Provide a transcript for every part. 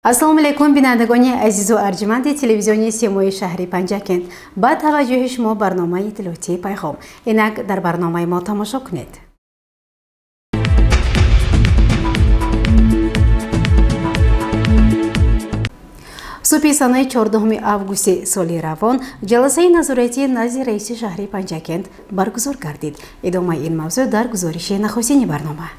Ассалому алайкум, бинандагони азизу арҷманди телевизиони Симои шаҳри Панҷакент. Ба таваҷҷӯҳи шумо барномаи иттилоотии «Пайғом». Инак дар барномаи мо тамошо кунед. Субҳи санаи 14 августи соли равон ҷаласаи назоратии назди раиси шаҳри Панҷакент баргузор гардид. Идомаи ин мавзӯъ дар гузориши нахустини барнома.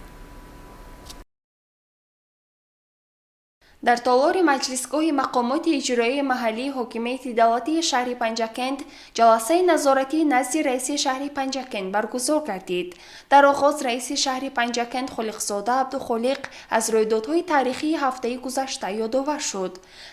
Дар толори маҷлисгоҳи мақомоти иҷроияи маҳаллии ҳокимияти давлатии шаҳри Панҷакент ҷаласаи назоратӣ назди раиси шаҳри Панҷакент баргузор гардид. Дар оғоз раиси шаҳри Панҷакент Холиқзода Абдухолиқ аз рӯйдодҳои таърихии ҳафтаи гузашта ёдовар шуд.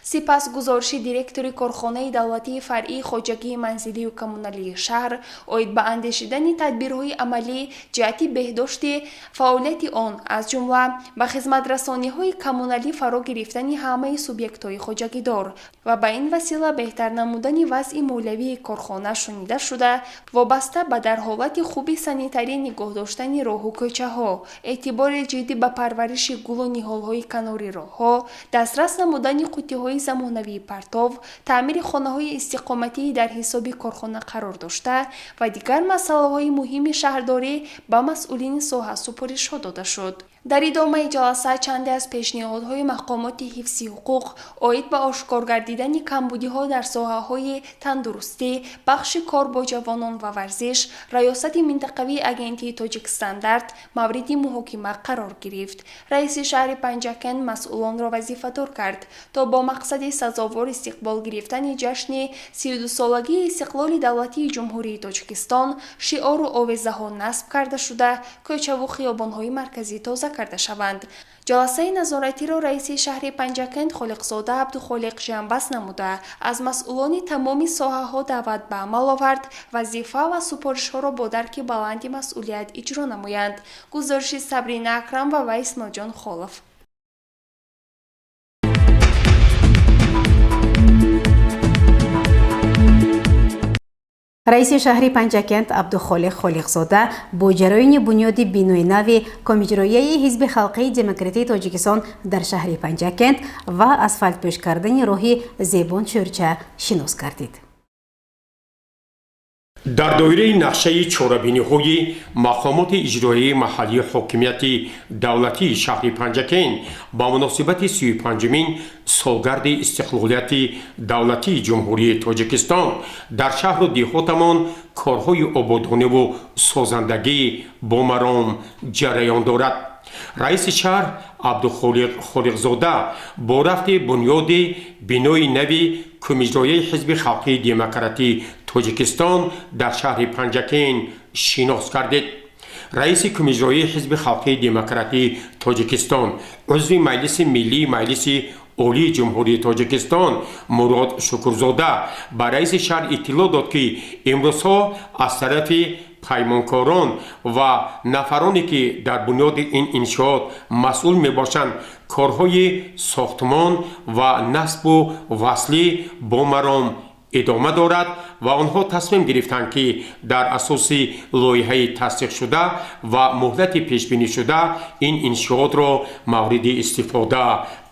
Сипас гузориши директори корхонаи давлатии фаръии хоҷагии манзилию коммуналии шаҳр оид ба андешидани тадбирҳои амалӣ ҷиҳати беҳдошти фаъолияти он, аз ҷумла ба хизматрасониҳои коммуналӣ фаро гирифтани ҳамаи субъектҳои хоҷагидор ва ба ин васила беҳтар намудани вазъи молиявии корхона шунида шуда, вобаста ба дар ҳолати хуби санитарӣ нигоҳ доштани роҳу кӯчаҳо, эътибори ҷиддӣ ба парвариши гулу ниҳолҳои канори роҳҳо, дастрас намудани қуттиҳои замонавии партов, таъмири хонаҳои истиқоматии дар ҳисоби корхона қарор дошта ва дигар масъалаҳои муҳими шаҳрдорӣ ба масъулини соҳа супоришҳо дода шуд. Дар идомаи ҷаласа чанде аз пешниҳодҳои мақомоти ҳифзи ҳуқуқ оид ба ошкор гардидани камбудиҳо дар соҳаҳои тандурустӣ, бахши кор бо ҷавонон ва варзиш, раёсати минтақавии агентии Тоҷикстандарт мавриди муҳокима қарор гирифт. Раиси шаҳри Панҷакент масъулонро вазифадор кард, то бо мақсади сазовор истиқбол гирифтани ҷашни 32-солагии истиқлоли давлатии Ҷумҳурии Тоҷикистон шиору овезаҳо насб карда шуда, кӯчаву хиёбонҳои марказӣ тоза карда шаванд. Ҷаласаи назоратиро раиси шаҳри Панҷакент Холиқзода Абдухолиқ ҷамъбаст намуда, аз масъулони тамоми соҳаҳо даъват ба амал овард вазифа ва супоришҳоро бо дарки баланди масъулият иҷро намоянд. Гузориши Сабрина Акрамова ва Исмоилҷон Холов. Раиси шаҳри Панҷакент Абдухолиқ Холиқзода бо ҷараёни бунёди бинои нави Комиҷроияи Ҳизби халқии демократии Тоҷикистон дар шаҳри Панҷакент ва асфалтпӯш кардани роҳи Зебон Шӯрча шинос гардид. Дар доираи нақшаи чорабиниҳои мақомоти иҷроияи маҳаллии ҳокимияти давлатии шаҳри Панҷакент ба муносибати 35-умин солгарди истиқлолияти давлатии Ҷумҳурии Тоҷикистон дар шаҳру деҳотамон корҳои ободониву созандагӣ бо маром ҷараён дорад. Раиси шаҳр Абдухолиқ Холиқзода бо рафти бунёди бинои нави Кумиҷроияи Ҳизби халқии демократии Тоҷикистон дар шаҳри Панҷакент шинос гардид. Раиси Кумиҷроияи Ҳизби халқии демократии Тоҷикистон, узви Маҷлиси Миллии Маҷлиси Олии Ҷумҳурии Тоҷикистон Мурод Шукурзода ба раиси шаҳр иттилоъ дод, ки имрӯзҳо аз тарафи паймонкорон ва нафароне, ки дар бунёди ин иншоот масъул мебошанд, корҳои сохтмон ва насбу васлӣ бо маром идома дорад ва онҳо тасмим гирифтанд, ки дар асоси лоиҳаи тасдиқшуда ва муҳлати пешбинишуда ин иншоотро мавриди истифода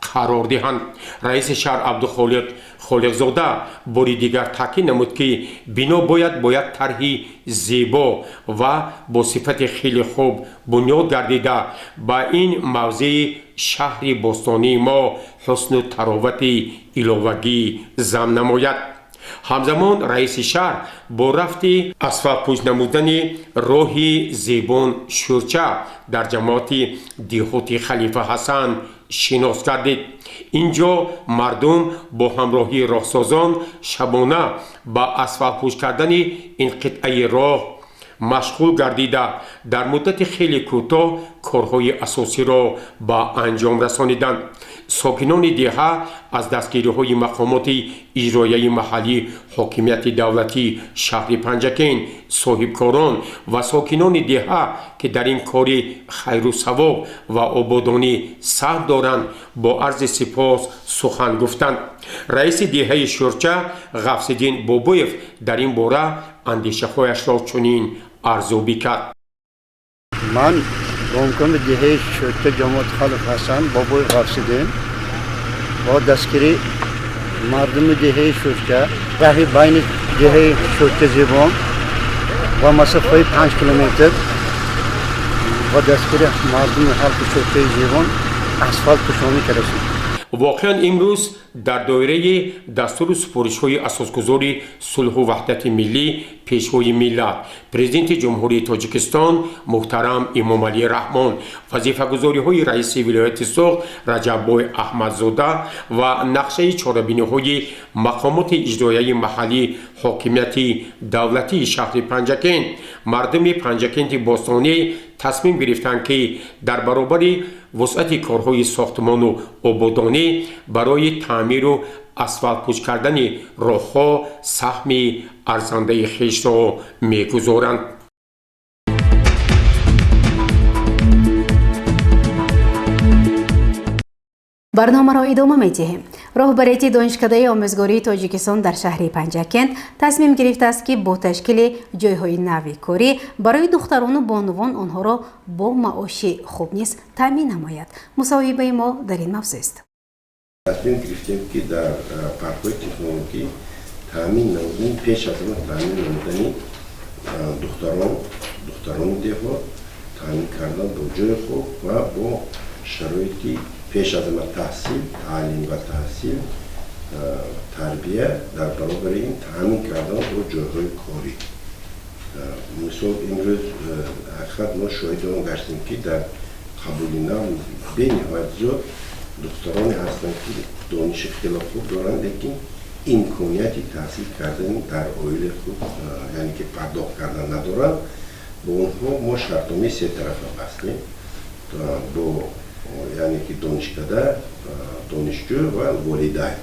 қарор диҳанд. Раиси шаҳр Абдухолиқ Холиқзода бори дигар таъкид намуд, ки бино бояд бо як тарҳи зебо ва бо сифати хеле хуб бунёд гардида, ба ин мавзеи шаҳри бостонии мо ҳусну таровати иловагӣ зам намояд. Ҳамзамон раиси шаҳр бо рафти асфалтпӯш намудани роҳи Зебон Шӯрча дар ҷамоати деҳоти Халифа Ҳасан шинос гардид. Ин ҷо мардум бо ҳамроҳии роҳсозон шабона ба асфалтпӯш кардани ин қитъаи роҳ машғул гардида, дар муддати хеле кӯтоҳ корҳои асосиро ба анҷом расониданд. Сокинони деҳа аз дастгириҳои мақомоти иҷроияи маҳаллии ҳокимияти давлатии шаҳри Панҷакент, соҳибкорон ва сокинони деҳа, ки дар ин кори хайру савоб ва ободонӣ саҳм доранд, бо арзи сипос сухан гуфтанд. Раиси деҳаи Шӯрча Ғафсиддин Бобоев дар ин бора андешаҳояшро чунин арзёбӣ кард. Ман ромкоми деҳаи Шӯрча, ҷамоати Халиф Ҳасан, Бобоев Ғафсиддин. Бо дастгирии мардуми деҳаи Шӯрча роҳи байни деҳаи Шӯрча Зебон ва масофаи 5 километр бо дастгирии мардуми халқи Шӯрчаи Зебон асфалт пӯшонӣ карда шуд. Воқеан, имрӯз дар доираи дастуру супоришҳои асосгузори сулҳу ваҳдати миллӣ, Пешвои миллат, Президенти Ҷумҳурии Тоҷикистон муҳтарам Эмомалӣ Раҳмон, вазифагузориҳои раиси вилояти Суғд Раҷаббой Аҳмадзода ва нақшаи чорабиниҳои мақомоти иҷроияи маҳаллии ҳокимияти давлатии шаҳри Панҷакент, мардуми Панҷакенти бостонӣ тасмим гирифтанд, ки дар баробари вусъати корҳои сохтмону ободонӣ барои таъмиру асфалтпӯш кардани роҳҳо саҳми арзандаи хешро мегузоранд. Барномаро идома медиҳем. Роҳбарияти Донишкадаи омӯзгории Тоҷикистон дар шаҳри Панҷакент тасмим гирифтааст, ки бо ташкили ҷойҳои нави корӣ барои духтарону бонувон онҳоро бо маоши хуб низ таъмин намояд. Мусоҳибаи мо дар ин мавзӯст. Тасмим гирифтем, ки дар паркҳои технологӣ таъмин намудани, пеш аз ҳама таъмин намудани духтарон, духтарони деҳот, таъмин кардан бо ҷои хуб ва бо шароити пеш аз ҳама таҳсил, таълим ва таҳсил, тарбия, дар баробари ин таъмин кардан бо ҷойҳои корӣ. Мисол, имрӯз ҳақиқат мо шоҳиди он гаштем, ки дар қабули нав бениҳоят зиёд духтароне ҳастанд, ки дониши хеле хуб доранд, лекин имконияти таҳсил кардан дар оилаи худ, яъне ки пардохт кардан надоранд. Бо онҳо мо шартномаи сетарафа бастем бо, яъне ки, донишкада, донишҷӯ ва волидайн,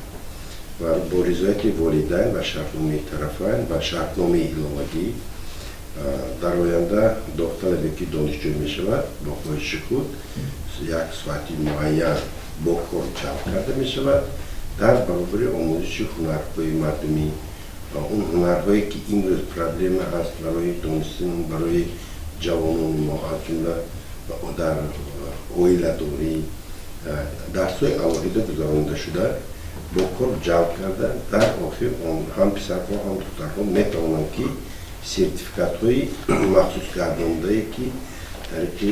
ва бо ризояти волидайн ва шартномаи тарафайн ва шартномаи иловагӣ дар оянда довталабе, ки донишҷӯ мешавад, бо хоҳиши худ як соати муайян бо кор ҷалб карда мешавад. Дар баробари омӯзиши ҳунарҳои мардумӣ ва он ҳунарҳое, ки имрӯз проблема аст барои донистан барои ҷавонони мо, аз ҷумла дар оиладорӣ, дарсҳои алоҳида гузаронида шуда, бо кор ҷалб карда, дар охир ҳам писарҳо, ҳам духтарҳо метавонанд, ки сертификатҳои махсус гардонидае, ки тариқи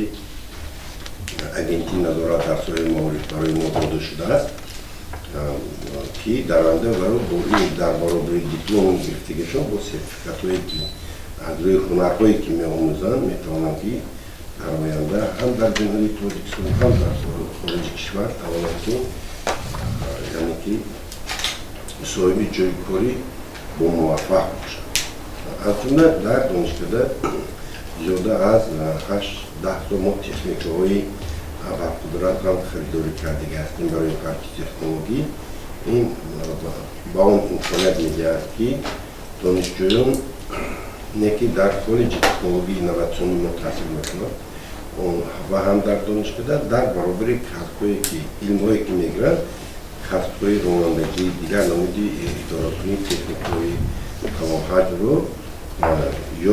агентии назорат дар соҳаи маориф барои мо дода шудааст, ки дар оянда бо ин дар баробари диплом гирифтагишон бо сертификатҳое, ки аз рӯи ҳунарҳое, ки меомӯзанд, метавонанд, ки дар оянда ҳам дар Ҷумҳурии Тоҷикистон, ҳам дар хориҷи кишвар тавонанд, ки, яъне ки, соҳиби ҷойи корӣ бо муваффақ бошанд. Аз ҷумла дар донишкада зиёда аз 8-10 то мо техникаҳои абарқудрат ҳам харидорӣ кардагӣ ҳастем барои парки технологӣ. Ин ба он имконият медиҳад, ки донишҷӯён не ки дар коллеҷи технологии инноватсионӣ мо таҳсил мекунанд ва ҳам дар донишкада, дар баробари касбҳое, ки илмҳое, ки мегиранд, касбҳои ронандагӣ, дигар намуди идоракунии техникаҳои калонҳаҷмро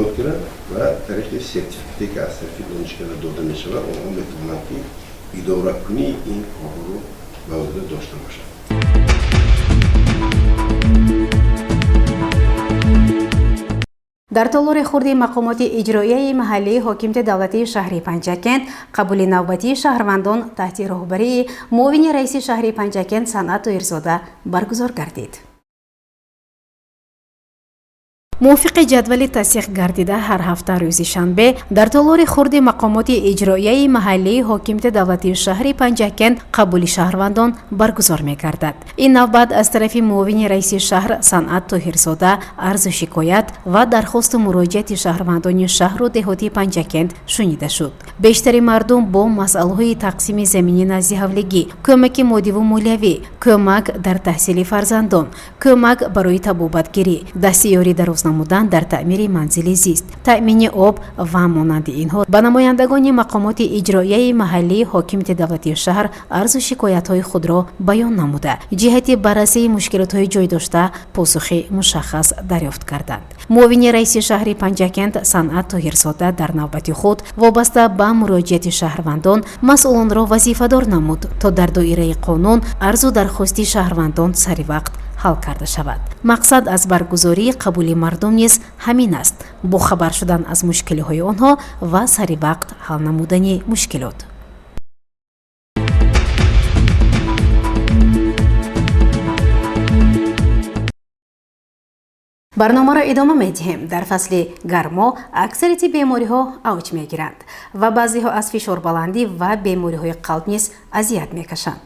ёд гиранд ва тариқи сертификате, ки аз тарафи донишкада дода мешавад, онҳо метавонанд, ки идоракунии ин корҳоро ба уҳда дошта бошанд. Дар толори хурди мақомоти иҷроияи маҳаллии ҳокимияти давлатии шаҳри Панҷакент қабули навбатии шаҳрвандон таҳти роҳбарии муовини раиси шаҳри Панҷакент Санъат Тоирзода баргузор гардид. Мувофиқи ҷадвали тасдиқ гардида, ҳар ҳафта рӯзи шанбе дар толори хурди мақомоти иҷроияи маҳаллии ҳокимияти давлатии шаҳри Панҷакент қабули шаҳрвандон баргузор мегардад. Ин навбат аз тарафи муовини раиси шаҳр Санъат Тоҳирзода арзу шикоят ва дархосту муроҷиати шаҳрвандони шаҳру деҳоти Панҷакент шунида шуд. Бештари мардум бо масъалаҳои тақсими замини назди ҳавлигӣ, кӯмаки моддиву молиявӣ, кӯмак дар таҳсили фарзандон, кӯмак барои табобатгирӣ, дасти ёрӣ дароз намудан дар таъмири манзили зист, таъмини об ва монанди инҳо ба намояндагони мақомоти иҷроияи маҳаллии ҳокимияти давлатии шаҳр арзу шикоятҳои худро баён намуда, ҷиҳати баррасии мушкилотҳои ҷой дошта посухи мушаххас дарёфт карданд. Муовини раиси шаҳри Панҷакент Санъат Тоҳирзода дар навбати худ вобаста ба муроҷиати шаҳрвандон масъулонро вазифадор намуд, то дар доираи қонун арзу дархости шаҳрвандон сари вақт ҳал карда шавад. Мақсад аз баргузории қабули мардум низ ҳамин аст: бохабар шудан аз мушкилиҳои онҳо ва сари вақт ҳал намудани мушкилот. Барномаро идома медиҳем. Дар фасли гармо аксарияти бемориҳо авҷ мегиранд ва баъзеҳо аз фишорбаландӣ ва бемориҳои қалб низ азият мекашанд.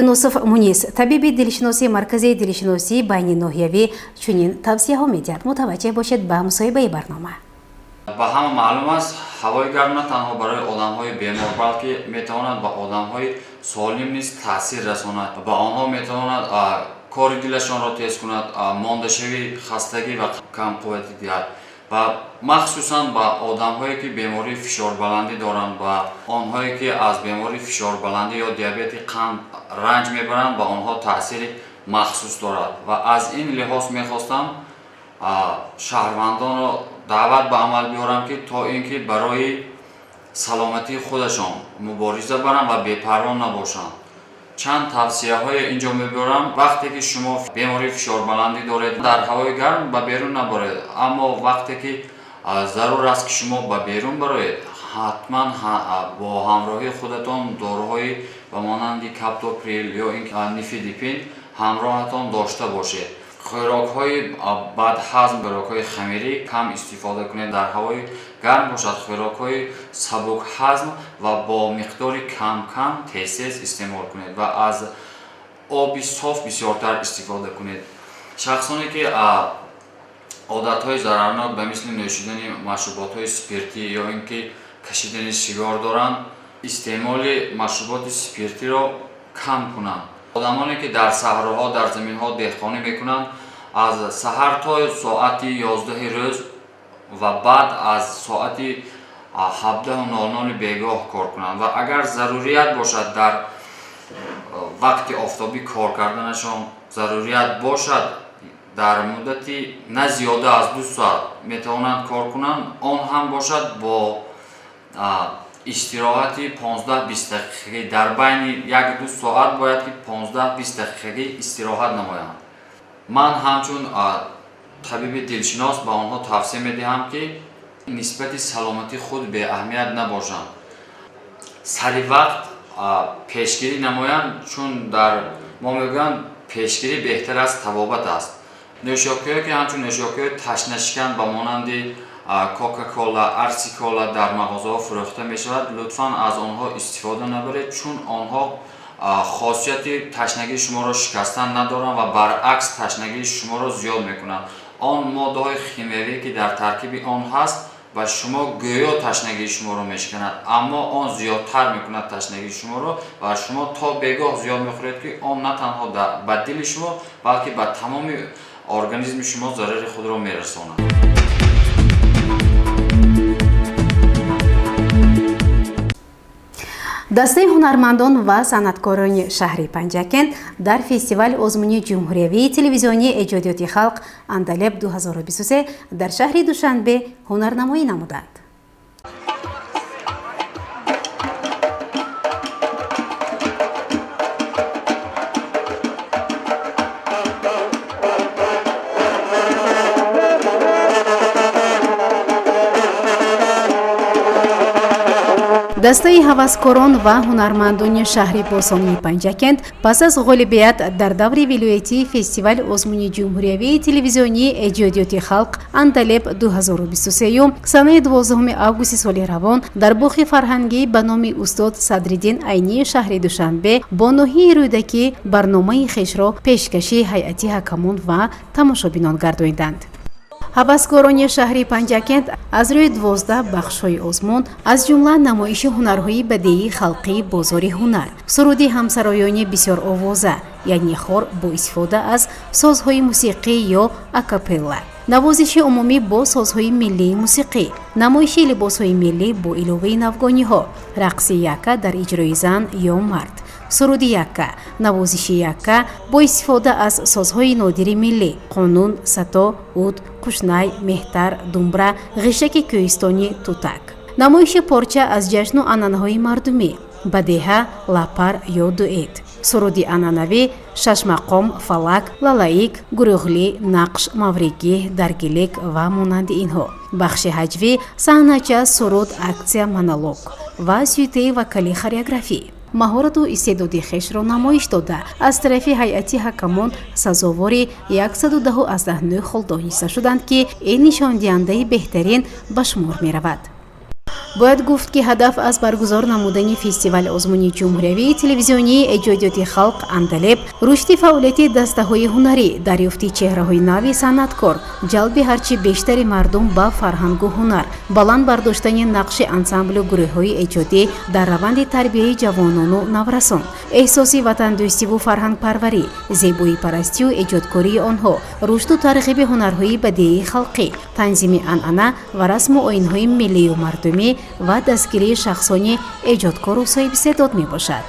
Юнусов Мунис, табиби дилшиносии Маркази дилшиносии байниноҳиявӣ, чунин тавсияҳо медиҳад. Мутаваҷҷеҳ бошед ба мусоҳибаи барнома. Ба ҳама маълум аст, ҳавои гарм на танҳо барои одамҳои бемор, балки метавонад ба одамҳои солим низ таъсир расонад. Ба онҳо метавонад кори дилашонро тез кунад, мондашавӣ, хастагӣ ва камқувватӣ диҳад ва махсусан ба одамҳое ки бемории фишорбаландӣ доранд ва онҳое ки аз бемории фишорбаландӣ ё диабети қанд ранҷ мебаранд, ба онҳо таъсири махсус дорад. Ва аз ин лиҳоз мехостам шаҳрвандонро даъват ба амал биёрам, ки то ин ки барои саломатии худашон мубориза баранд ва бепарво набошанд. Чанд тавсияҳое инҷо мебиёрам. Вақте ки шумо бемории фишорбаландӣ доред, дар ҳавои гарм ба берун набаред, аммо вақте ки зарур аст, ки шумо ба берун бароед, ҳатман бо ҳамроҳии худатон доруҳои ба монанди каптоприл ё ин нифедипин ҳамроҳатон дошта бошед. Хӯрокҳои бадҳазм, хӯрокҳои хамирӣ кам истифода кунед. Дар ҳавои гарм бошад, хӯрокҳои сабукҳазм ва бо миқдори кам-кам, тез-тез истеъмол кунед ва аз оби соф бисёртар истифода кунед. Шахсоне ки одатҳои зарарнок ба мисли нӯшидани машруботҳои спиртӣ ё ин ки кашидани сигор доранд, истеъмоли машруботи спиртиро кам кунанд. Одамоне ки дар саҳроҳо, дар заминҳо деҳқонӣ мекунанд, аз саҳар то соати 11 рӯз ва баъд аз соати 17:00 бегоҳ кор кунанд ва агар зарурият бошад, дар вақти офтобӣ кор карданашон зарурият бошад, дар муддати на зиёда аз 2 соат метавонанд кор кунанд, он ҳам бошад бо истироҳати 15-20 дақиқагӣ. Дар байни 1-2 соат бояд ки 15-20 дақиқагӣ истироҳат намоянд. Ман ҳамчун табиби дилшинос ба онҳо тавсия медиҳам, ки нисбати саломатии худ беаҳамият набошанд, сари вақт пешгирӣ намоянд, чун дар мо мегӯянд, пешгирӣ беҳтар аз табобат аст. Нӯшокиҳое ки ҳамчун нӯшокиҳои ташнашикан ба монанди Кока-Кола, Арси-Кола дар мағозаҳо фурӯхта мешавад, лутфан аз онҳо истифода набаред, чун онҳо хосияти ташнагии шуморо шикастан надоранд ва баръакс ташнагии шуморо зиёд мекунанд. Он моддаҳои химиявие ки дар таркиби он ҳаст, ба шумо гӯё ташнагии шуморо мешиканад, аммо он зиёдтар мекунад ташнагии шуморо ва шумо то бегоҳ зиёд мехӯред, ки он на танҳо ба дили шумо, балки ба тамоми организми шумо зарари худро мерасонад. Дастаи ҳунармандон ва санъаткорони шаҳри Панҷакент дар фестивали озмуни ҷумҳуриявии телевизионии эҷодиёти халқ «Андалеб 2023» дар шаҳри Душанбе ҳунарнамоӣ намуданд. Дастаи ҳаваскорон ва ҳунармандони шаҳри босонии Панҷакент пас аз ғолибият дар даври вилоятии фестивали озмуни ҷумҳуриявии телевизионии эҷодиёти халқ «Андалеб 2023» санаи 12 августи соли равон дар боғи фарҳангӣ ба номи устод Садриддин Айнии шаҳри Душанбе бо ноҳияи Рӯдакӣ барномаи хешро пешкаши ҳайати ҳакамон ва тамошобинон гардониданд. Ҳаваскорони шаҳри Панҷакент аз рӯи 12 бахшҳои озмун, аз ҷумла намоиши ҳунарҳои бадеии халқии бозори ҳунар, суруди ҳамсароёни бисёровоза, яъне хор бо истифода аз созҳои мусиқӣ ё акапелла. Навозиши умумӣ бо созҳои миллии мусиқӣ, намоиши либосҳои миллӣ бо иловаи навгониҳо, рақси якка дар иҷрои зан ё мард, суруди якка, навозиши якка бо истифода аз созҳои нодири миллӣ: қонун, сато, уд, қушнай, меҳтар, думбра, ғиштаки кӯҳистонӣ, тутак, намоиши порча аз ҷашну анъанаҳои мардумӣ, бадеҳа, лапар ё дуэт, суруди анъанавӣ, шашмақом, фалак, лалаик, гурӯғлӣ, нақш, мавригӣ, даргилик ва монанди инҳо, бахши ҳаҷвӣ, саҳнача, суруд, акция, монолог ва сюитаи вокалӣ, хореографӣ. Маҳорату истеъдоди хешро намоиш дода, аз тарафи ҳайати ҳакамон сазовори 110,9 хол дониста шуданд, ки ин нишондиҳандаи беҳтарин ба шумор меравад. Бояд гуфт, ки ҳадаф аз баргузор намудани фестивали озмуни ҷумҳуриявии телевизионии эҷодиёти халқ «Андалеб» рушди фаъолияти дастаҳои ҳунарӣ, дарёфти чеҳраҳои нави санъаткор, ҷалби ҳарчи бештари мардум ба фарҳангу ҳунар, баланд бардоштани нақши ансамблю гурӯҳҳои эҷодӣ дар раванди тарбияи ҷавонону наврасон, эҳсоси ватандӯстиву фарҳангпарварӣ, зебоипарастию эҷодкории онҳо, рушду тарғиби ҳунарҳои бадеии халқӣ, танзими анъана ва расму оинҳои миллию мардумӣ ва дастгирии шахсони эҷодкору соҳибистеъдод мебошад.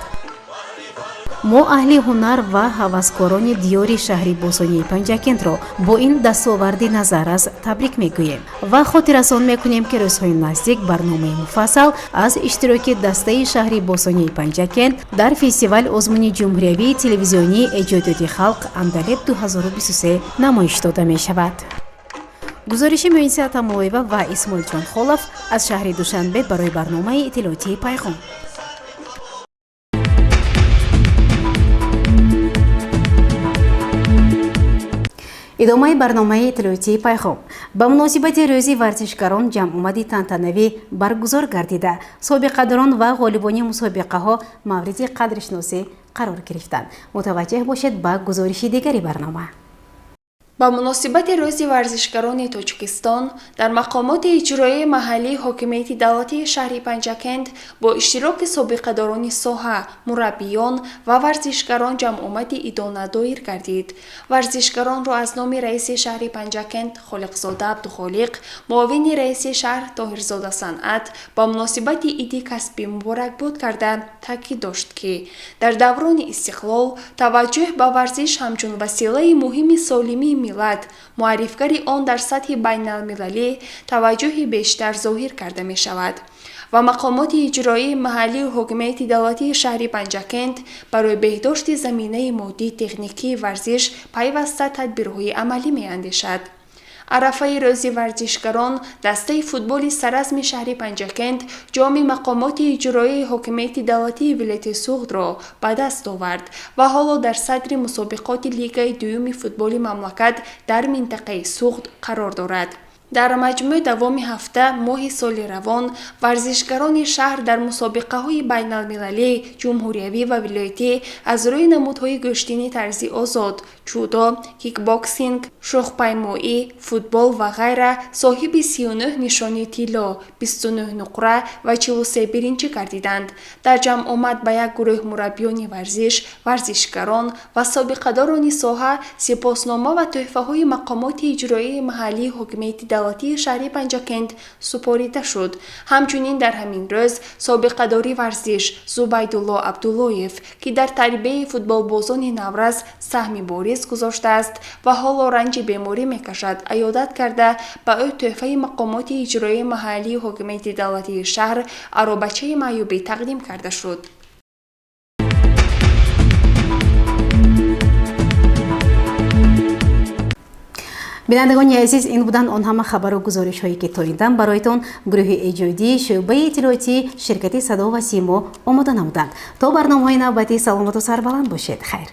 Мо аҳли ҳунар ва ҳаваскорони диёри шаҳри бостонии Панҷакентро бо ин дастоварди назаррас табрик мегӯем ва хотиррасон мекунем, ки рӯзҳои наздик барномаи муфассал аз иштироки дастаи шаҳри бостонии Панҷакент дар фестивал озмуни ҷумҳуриявии телевизионии эҷодиёти халқ «Андалеб 2023» намоиш дода мешавад. Гузориши Муинси Атамуллоева ва Исмоилҷон Холов аз шаҳри Душанбе барои барномаи иттилоотии «Пайғом». Идомаи барномаи иттилоотии «Пайғом». Ба муносибати рӯзи варзишгарон ҷамъомади тантанавӣ баргузор гардида, собиқадорон ва ғолибони мусобиқаҳо мавриди қадршиносӣ қарор гирифтанд. Мутаваҷҷеҳ бошед ба гузориши дигари барнома. Ба муносибати рӯзи варзишгарони Тоҷикистон дар мақомоти иҷроияи маҳаллии ҳокимияти давлатии шаҳри Панҷакент бо иштироки собиқадорони соҳа, мураббиён ва варзишгарон ҷамъомади идона доир гардид. Варзишгаронро аз номи раиси шаҳри Панҷакент Холиқзода Абдухолиқ, муовини раиси шаҳр Тоҳирзода Санъат ба муносибати иди касбӣ муборакбод карда, таъкид дошт, ки дар даврони истиқлол таваҷҷӯҳ ба варзиш ҳамчун василаи муҳими солимии миллат, муаррифгари он дар сатҳи байналмилалӣ таваҷҷӯҳи бештар зоҳир карда мешавад ва мақомоти иҷроии маҳаллию ҳокимияти давлатии шаҳри Панҷакент барои беҳдошти заминаи моддии техникии варзиш пайваста тадбирҳои амалӣ меандешад. Арафаи рӯзи варзишгарон дастаи футболи саразми шаҳри Панҷакент ҷоми мақомоти иҷроияи ҳокимияти давлатии вилояти Суғдро ба даст овард ва ҳоло дар садри мусобиқоти лигаи дуюми футболи мамлакат дар минтақаи Суғд қарор дорад. Дар маҷмӯъ давоми ҳафта моҳи соли равон варзишгарони шаҳр дар мусобиқаҳои байналмилалӣ, ҷумҳуриявӣ ва вилоятӣ аз рӯи намудҳои гӯштини тарзи озод, ҷудо, кикбоксинг, шохпаймоӣ, футбол ва ғайра соҳиби 39 нишони тилло, 29 нуқра ва 43 биринҷӣ гардиданд. Дар ҷамъомад ба як гурӯҳ мураббиёни варзиш, варзишгарон ва собиқадорони соҳа сипоснома ва тӯҳфаҳои мақомоти иҷроияи маҳаллии ҳокимияти давлатии шаҳри Панҷакент супорида шуд. Ҳамчунин дар ҳамин рӯз собиқадори варзиш Зубайдулло Абдуллоев, ки дар тарбияи футболбозони наврас саҳми бориз гузоштааст ва ҳоло ранҷи беморӣ мекашад, аёдат карда, ба ӯ тӯҳфаи мақомоти иҷроияи маҳаллии ҳокимияти давлатии шаҳр аробачаи маъюбӣ тақдим карда шуд. Бинандагони азиз, ин буданд он ҳама хабару гузоришҳое, ки то ин дам бароятон гурӯҳи эҷодии шӯъбаи иттилоотии ширкати «Садо ва симо» омода намуданд. То барномаҳои навбатӣ саломату сарбаланд бошед. Хайр.